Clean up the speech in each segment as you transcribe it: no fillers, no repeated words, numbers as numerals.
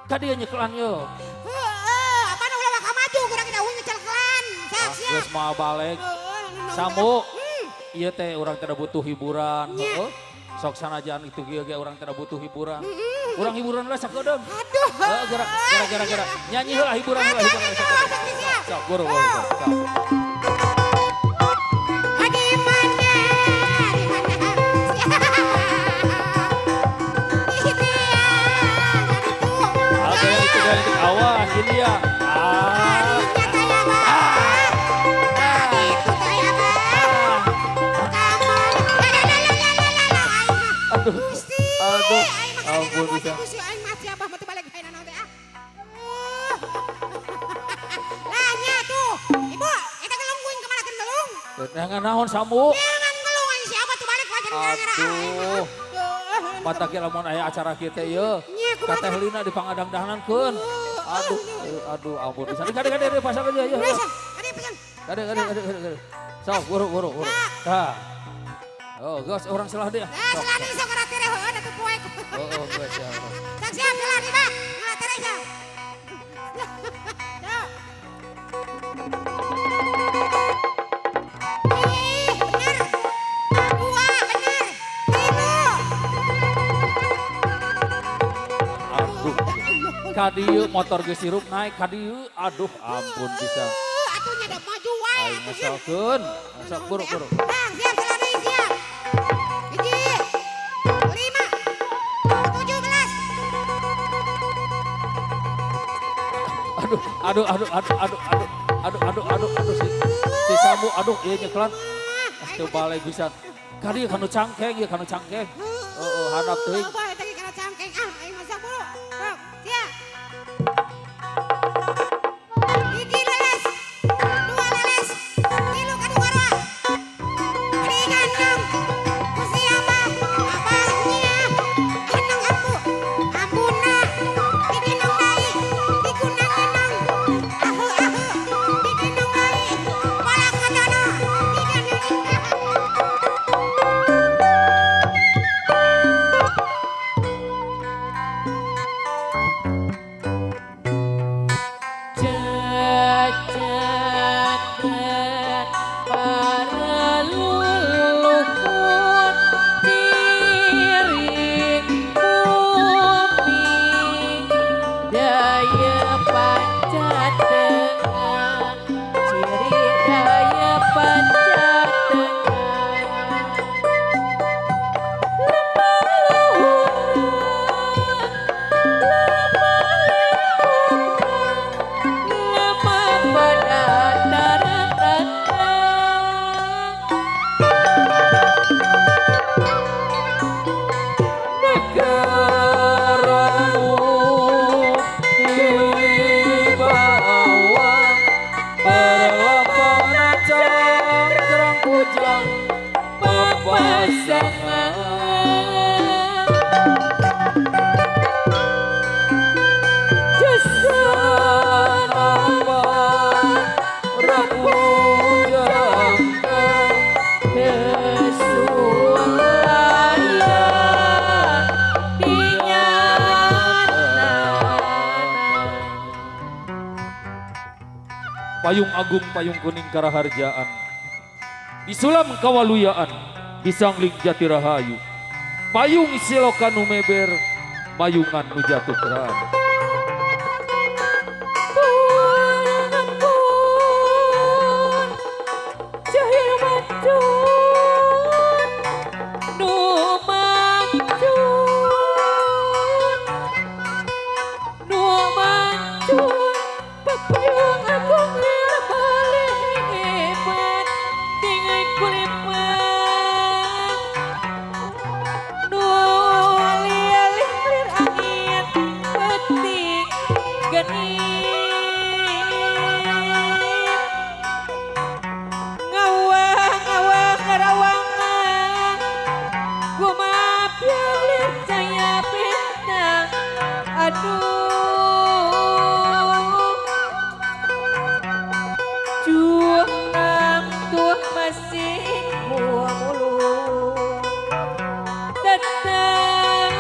Ka dieu nyekelan ye. Heeh, apana ulah waka maju kurang kita eueuh nyekelan. Siap siap. Geus moal balik. Sambu. Ieu teh urang teh butuh hiburan, heeh. Sok sanajan itu ge urang teh butuh hiburan. Urang hiburan lah sakedeung. Aduh. Heeh, gara-gara nyanyi heula hiburan heula hiburan. Sok guru guru. Sok. Awas ini ya. Aduh. Aduh. Ampun bisa. Lah nya tuh. Ibu, eta gelung kuing kemana kan gelung? Jangan naon sambu. Jangan gelung aing si Abah tuh balik lagi Aduh. Mata ge lamun aya acara kieu teh ieu. Ka Teh Lina dipangadang-dangankeun. Aduh, aduh, ampun bisa. Kade kade pasang aja ya. Kade pesan. Kade kade kade kade. Sok buru buru buru. Tah. Oh, geus urang salah dia. Nah, salah deui sok ngaratere heueuh atuh poek. Oh, geus ya. Sok siap salah deui, Bah. Ngaratere sia. Ih, bener. Dua, bener. Tilu. Aduh. Kadieu motor geus sirup naik kadieu, aduh ampun bisa. Atuh nya da maju wae atuh. Ngesalkeun, sok buru buru. Bang, siap salah deui siap. 1, 5, 17. Aduh, aduh, aduh, aduh, aduh, aduh, aduh, aduh, aduh, aduh, si Sambu, aduh, ieu nyekelan. Teu balik bisa. Kadieu kanu cangkeng, ieu kanu cangkeng. Heeh, handap teuing. Abah eta ge kana cangkeng. Ah, aing mah sok buru. Sok, siap. 1 leles, 2 leles, 3 kadua. Digandong ku si Abah, abahnya gendong ambu, ambuna digendong deui, digunang-gendong, ahu ahu, digendong deui, palakatana digendong. Cacakan para leluhur tiring bumi daya pancatengah ciri daya pancatengah lemah luhur lemah pada daratan Negaramu di bawah perlapan cangkrang kujang papasangan Jesana rapujang kesulaya dinyana. Payung agung payung kuning karaharjaan disulam kawaluyaan disangling jati rahayu payung siloka nu meber mayungan nu jatuh kerana. Pun cahaya mancur nu mancur nu mancur papayung agung lir balehebat tinggal kulipat nu lialir angin petik geni ngawang ngawang ngarawangan gumapyang lir caya bintang aduh curang tuh masih mulu tetangkeun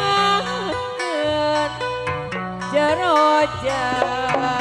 Jero jalan.